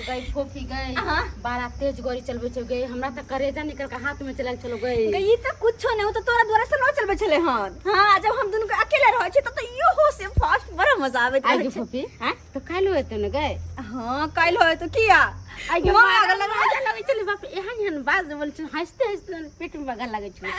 गई फोफी गई। हाँ। बड़ा तेज गाड़ी चलबै छै गई, हमरा तऽ करेजा निकल के हाथ में चलाल चलो गई। गई तऽ कुछो नहीं, उ तऽ तोरा द्वारा से न चलबै छलै हन। हाँ, जब हम दुनू के अकेले रहै छी तब तऽ इहो हो से फास्ट बड़ा मजा आबैत आइ रहै गे छै। फोफी। हाँ? तऽ काल्हि हेतौ ने गई? हाँ, काल्हि होय तो किया आइ गे मोन बड़ा लागल लगै मजा लगै छलै बाप रे, एहन एहन बात जे बोलै छलै, हँसते हँसते पेट में बगल लगै छलै।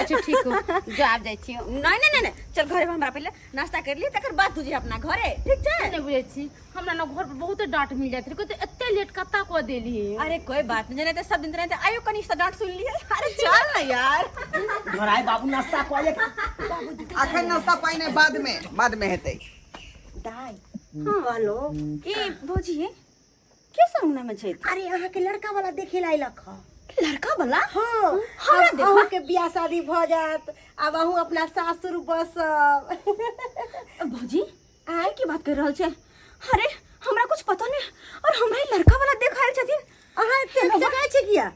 अच्छा ठीक हो, जो आब जाइ छियौ। नहीं नहीं नहीं नहीं, चल घरे हमरा पहिले नाश्ता कर ली, तकर बाद तू जे अपना घरे, ठीक छै? नहि बुझै छी, हमरा ने घर पर बहुते डांट मिल जाइत रहै, कहते एते लेट कत्ता कऽ देली। अरे कोई बात नहीं, जने सब दिन रहते आयो कनी से डांट सुन लिए। अरे चल ना यार। धराय बाबू नाश्ता कऽ एक। अखन नाश्ता पानि नहि, बाद में, बाद में हेतै। दाइ कहलो ए भौजी, के संग में छै? अरे अहाँ के लड़का वाला देखे ला अयलक हँ। लड़का वाला? हाँ। हमरा आब देखा। अहूँ के बियाह शादी भऽ जायत, आब अहूँ अपना सासुर बसब। भौजी आय की बात कर रहल छै? अरे हमरा कुछ पता नहीं और हमरा ई लड़का वाला देख आयल छथिन। अहाँ एते जगह छै किया?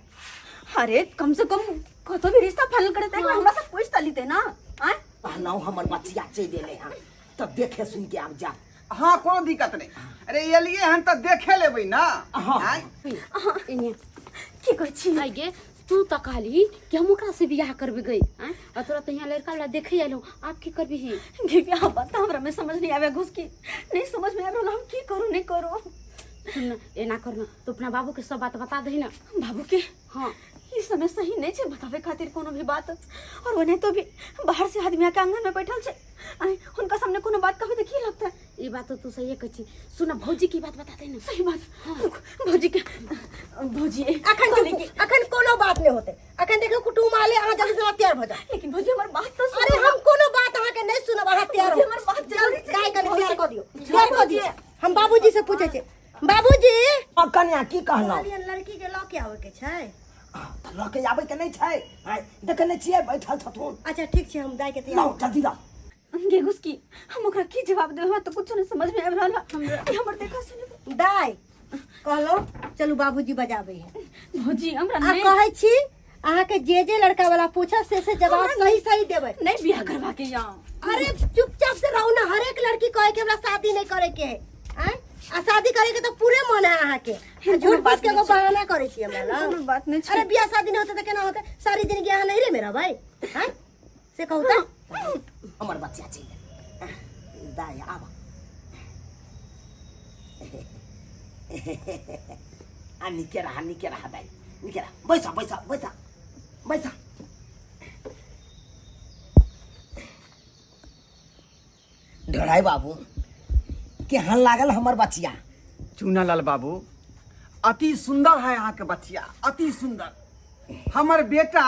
अरे कम से कम कतो भी रिश्ता फाइनल करे त हमरा से पूछ त लीते ना। आय कहलहुँ हमर बचिया चलि एलै हन तऽ देखे सुन के आब जा। हाँ, कोनो दिक्कत नहीं। अरे एलिए हन तऽ देखे लेबै ना। हाँ। आँय? एने की कहै छी? आइ गे, तू तऽ कहली कि हम ओकरा से बियाह करबे गई, आँय? और तोरा तऽ यहाँ लड़का वाला देखे आइलो, आब की करबी? गे बियाह बात हमरा में समझ नहीं आवे, घुस की नहीं समझ में आवे हम की करू नहीं करू। सुन ना, एना कर ना, तू अपना बाबू के सब बात बता दही ना। बाबू के? हाँ। ई समय सही नहीं छै बतावे खातिर कोनो भी बात, और ओने तो भी बाहर से आदमी आके आंगन में बैठल छै, आय हुनका सामने कोनो बात कहबे त की लगतै? ई बात तो तू सही कहै छी। सुन, भौजी की बात बता दे ना। सही बात। रुक, भौजी के, भौजी अखन कहली चुप, कि अखन कोनो बात नहीं होते। अखन देखो कुटुम आले, अहाँ जल्दी से तैयार भ जाओ। लेकिन भौजी हमर बात तो सुनो। अरे हम कोनो बात अहाँ के नहीं सुनब, अहाँ तैयार भौजी, हो। हमर बात जरूरी छै। दाइ कनी तैयार कऽ दियौ, भौजी, तैयार कऽ दियौ। हम बाबूजी से पूछै छी। बाबूजी। हाँ, कन्या की कहलहुँ? कहलियनि लड़की के लऽ के आबै के छै। हाँ, तऽ लऽ के आबै के नहि छै? आँय, देखै नहि छियै बैठल छथुन। अच्छा ठीक छै, हम दाइ के तैयार। लाउ जल्दी लाउ। गे घुसकी, हम ओकरा की जवाब देबै? हमरा तऽ कुछो नहीं समझ में आबि रहल है। ई हमर देखा सुनी। दाइ कहलहुँ चलू बाबूजी बजाबै है। भौजी हमरा आ नहीं कहै छी अहाँके जे जे लड़का वाला पूछत से से जवाब हमरा सही सही देबै। नहीं बियाह करवा के यहाँ। अरे चुपचाप से रहू ना, हरेक लड़की कहे कि हमरा शादी नहीं करे के है। आँय? आ शादी करे के तो पूरे मन है अहाँके, आ झूठ बात फूस के एगो बहाना करे छी हमरा लग। कोनो बात नहीं छै। अरे बियाह शादी नहीं होते तऽ केना होते? सारी जिंदगी अहाँ नहिरे में रहबै? आँय? से कहू तऽ। हमर बच्चा चलि गेल। दाइ आब आ नीके रहा, नीके रहा दाइ, नीके रहा। बैसा बैसा बैसा बैसा। ढोराई बाबू केहन लागल हमर बचिया? चूनालाल बाबू अति सुंदर है अहाँके बचिया, अति सुंदर। हमर बेटा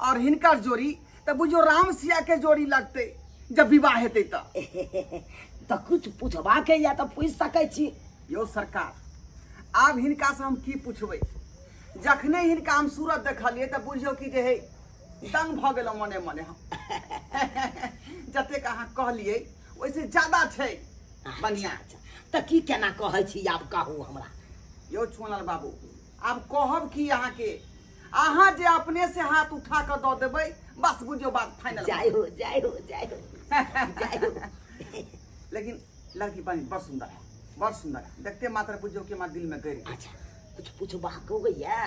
और हिनकर जोड़ी तऽ बुझियौ राम सिया के जोड़ी लगतै जब विवाह हेतै तऽ। तऽ कुछ पूछबाके या तऽ पूछि सकै छी। यौ सरकार, आब हिनका से हम की पूछबै? जखने हिनका हम सूरत देखलियै तऽ बुझियौ कि जे हे दंग भऽ गेलहुँ मने मने हम। जतेक अहाँ कहलियै ओहिसँ ज्यादा छै बढ़िआँ। अच्छा, तऽ की केना कहै छी आब कहू हमरा। यौ चुनलाल बाबू, आब कहब की अहाँके, अहाँ जे अपने से हाथ उठा कऽ दऽ देबै बस बुझियौ बात फाइनल। जाय हो जाय हो जाय हो जाय हो। लेकिन लड़की बड़ी बड़ सुंदर है, बड़ सुंदर है, देखते मात्र बुझियौ कि हमरा दिल में गड़ि गेल। अच्छा कुछ पूछबाक होइए?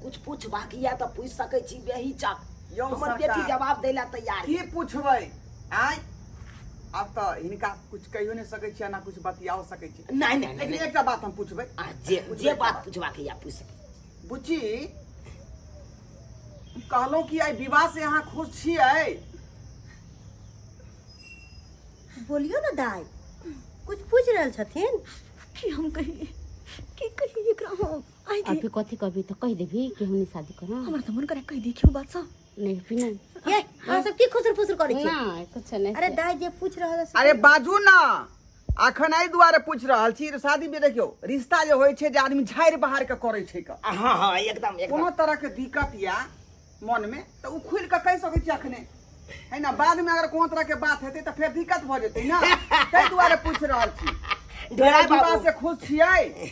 कुछ पूछबाक यऽ तऽ पूछि सकै छी बेहिचक। यौ हमर सरकार, बेटी जवाब दै लए तैयार की पूछबै? आँय, आब तऽ हिनका कुछ कहियो नहि सकै छियै ना कुछ बतियाओ सकै छी। नहि नहि लेकिन नहि। एकटा बात हम पूछबै। आ, जे पूछबै जे एकटा बात पूछबाक यऽ पूछि सकै। बुच्ची, कहलहुँ कि आइ विवाह से अहाँ खुश छियै? बोलियौ ने दाइ, कुछ पूछि रहल छथिन। की हम कहिए, की कहिए एकरा हम? आइ के अभी कथी कहबी? तऽ कहि देबी कि हम नहीं शादी करब। हमरा तऽ मन करे कहि दी क्यों बात सब। नहीं भी नहीं। ये अहाँ सब की खुसर फुसर करै छी? नहीं कुछ नहीं। अरे दाइ जे पूछि रहल से। अरे बाजू ना। अखन एहि दुआरे पूछि रहल छी, शादी में देखियौ रिश्ता जे होइ छै जे आदमी झाड़ि बहार के करै छै क। हाँ हाँ एकदम एकदम। कोनो तरह के दिक्कत या मन में तऽ ओ खुलि कऽ कहि सकै छी अखने, है ना? बाद में अगर कोनो तरह के बात हेतै तऽ फेर दिक्कत भऽ जेतै ना, ताहि दुआरे पूछि रहल छी। ढोरा विवाह बाबू से खुश छियै?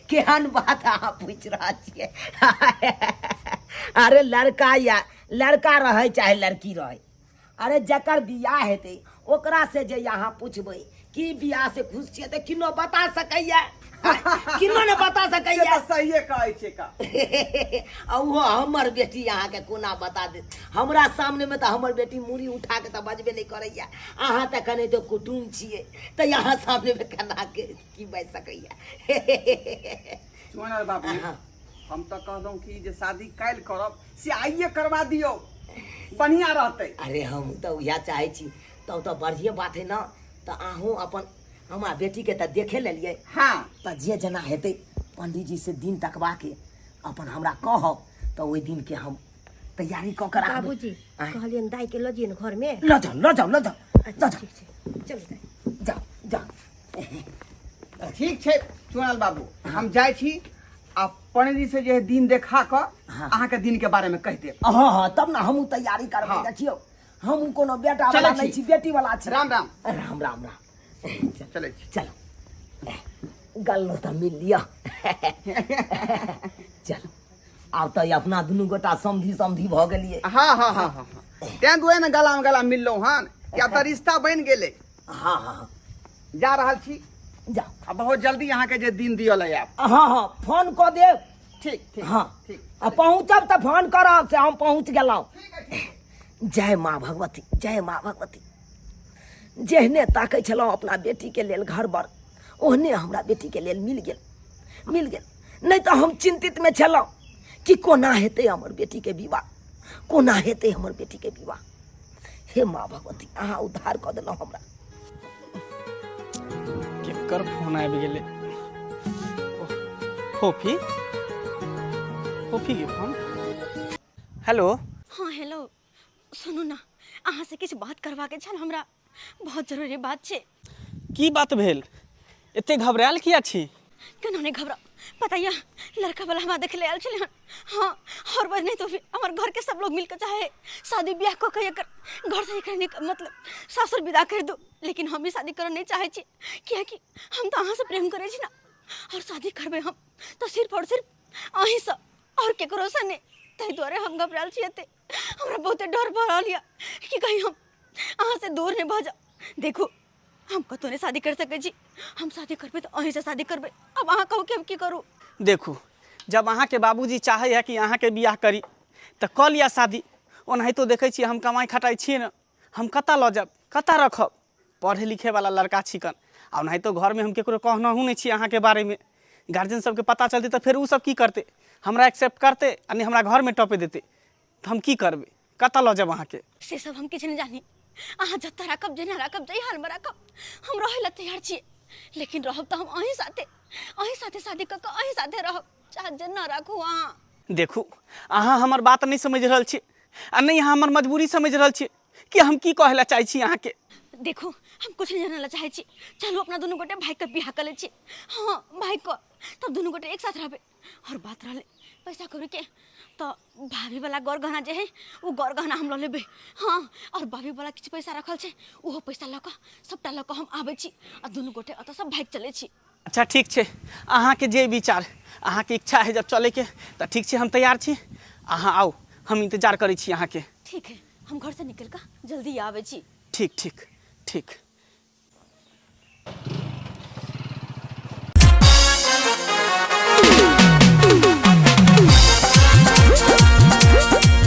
केहन बात अहाँ पूछि रहल छियै? अरे लड़का या लड़का रहै चाहे लड़की रहै, अरे जकर बियाह हेतै ओकरा से जे अहाँ पूछबै कि बियाह से खुश छियै तऽ किनो बता सकैया। किनो ने बता से सकैया तऽ सहिए कहै छै का आ ओहो हमर बेटी अहाँके कोना बता देत हमरा सामनेमे तऽ हमर बेटी मूड़ी उठा के तऽ बजबे नहि करैया अहाँ तऽ कने तो कुटुम छियै तऽ अहाँ सामनेमे केना के की बाजि सकैया चुनर बाबू हाँ। हम तऽ कहलहुँ कि जे शादी काल्हि करब से आइए करवा दियौ बढ़िआँ रहतै अरे हम तऽ उएह चाहै छी तब तऽ बढ़िए बात है ने तऽ अहूँ अपन हमरा बेटीके तऽ देखे लेलियै हाँ तऽ जे जेना हेतै पंडीजी से दिन तकबाके अपन हमरा कहब तऽ ओहि दिनके हम तैयारी कऽ के राखबै बाबूजी आँय। कहलियनि दाई के लऽ जइयन घर में लऽ जाउ लऽ जाउ लऽ जाउ लऽ अच्छा जाउ ठीक छै चलू दाई जाउ जाउ ठीक छै चुनल बाबू हम जाइ छी आ पंडीजी से जे है दिन देखा कऽ हाँ। अहाँके दिन के बारे में कहि देब हँ हँ तब ने हमहूँ तैयारी करबै हाँ। देखियौ हमहूँ कोनो बेटा वाला चलै नहि छी। छी बेटी वाला छी राम राम राम राम राम चलै छी चलो गल्लो तऽ मिल लिअ चलो आब तऽ ई अपना दुनू गोटा समधी समधी भऽ गेलियै हाँ हाँ हाँ हाँ हाँ तें दुआरे ने गला में गला मिललहुँ हन कि आब तऽ रिश्ता बनि गेलै हँ हँ हँ जा रहल छी जाउ आ बहुत जल्दी अहाँके जे दिन दिअ लए आयब हँ हँ फोन कऽ देब ठीक ठीक हँ ठीक आ पहुँचब तऽ फोन करब से हम पहुँच गेलहुँ जय माँ भगवती जय माँ भगवती जेहने ताकै छलहुँ अपना बेटीके लेल घर बर ओहने हमरा बेटीके लेल मिल गेल मिल गेल नहि तऽ हम चिन्तितमे छलहुँ कि कोना हेतै हमर बेटीके विवाह कोना हेतै हमर बेटीके विवाह हे माँ भगवती अहाँ उद्धार कऽ देलहुँ हमरा केकर फोन आबि गेलै फोफी फोफी के फोन हेलो हाँ हेलो सुनू ना अहाँ से किछु बात करबाके छल हमरा बहुत जरूरी बात छै की बात भेल एते घबरायल किया छी केना नहि घबराउ पता यऽ लड़का वाला हमरा देखे ले आयल छलै हन हाँ और बस नहीं तो फिर हमर घर के सब लोग मिलकर चाहे शादी ब्याह कऽ के एकर घर से एकर मतलब सासुर विदा कर दो लेकिन हम ही शादी करऽ नहीं चाहे छी कियाकि हम तो अहाँ से प्रेम करै छी ना और शादी करबै हम तो सिर्फ और सिर्फ अहीं से और केकरो से नहीं ताहि दुआरे हम घबरायल छी एते हमरा बहुते डर भऽ रहल यऽ कि कहीं हम अहाँ से दूर नहि भऽ जाउ देखू हम कतहु नहि शादी कर सकै छी हम शादी करबै तऽ अहीँसँ शादी करबै आब अहाँ कहू कि हम की करू देखू जब अहाँके बाबूजी चाहै है कि अहाँके बियाह करी तऽ कऽ लिअ शादी ओनाहितो देखै छियै हम कमाइ खटाइ छियै ने हम कतऽ लऽ जायब कतऽ रखब पढ़ै लिखैवला लड़का छिकन आ ओनाहितो घरमे हम ककरो कहनहु नहि छी अहाँके बारेमे गार्जियन सबके पता चलतै तऽ फेर ओ सब की करतै हमरा एक्सेप्ट करतै आ नहि हमरा घरमे टपे देतै तऽ हम की करबै कतऽ लऽ जायब अहाँके से सब हम किछु नहि जानी अहाँ जतऽ राखब जेना राखब जाहि हालमे राखब हम रहै लए तैयार छियै लेकिन रहब तऽ हम अहीं साथे अहीं साथे शादी कऽ कऽ अहीं साथे रहब चाहे जेना राखू अहाँ देखू अहाँ हमर बात नहि समझि रहल छी आ नहि अहाँ हमर मजबूरी समझि रहल छी कि हम की कहै लए चाहै छी अहाँके देखू हम कुछ नहीं जाने ला चाहे छी चलू अपना दुनू गोटे भाई के बियाह कर ले छी हाँ भाई को तब दुनू गोटे एक साथ रहबे और बात रहले पैसा कौड़ी के तो भाभी वाला गौर गहना जे है वो गौर गहना हम लऽ लेबै हाँ और भाभी वाला किछु पैसा रखल छै ओहो पैसा लऽ कऽ सबटा लऽ कऽ हम आबै छी आ दुनू गोटे ओतऽ सब भागि चलै छी अच्छा ठीक छै अहाँके जे विचार अहाँके इच्छा है जब चलैके तऽ ठीक छै हम तैयार छी अहाँ आउ हम इंतजार करै छी अहाँके ठीक है हम घर से निकल कऽ जल्दी आबै छी ठीक ठीक ठीक।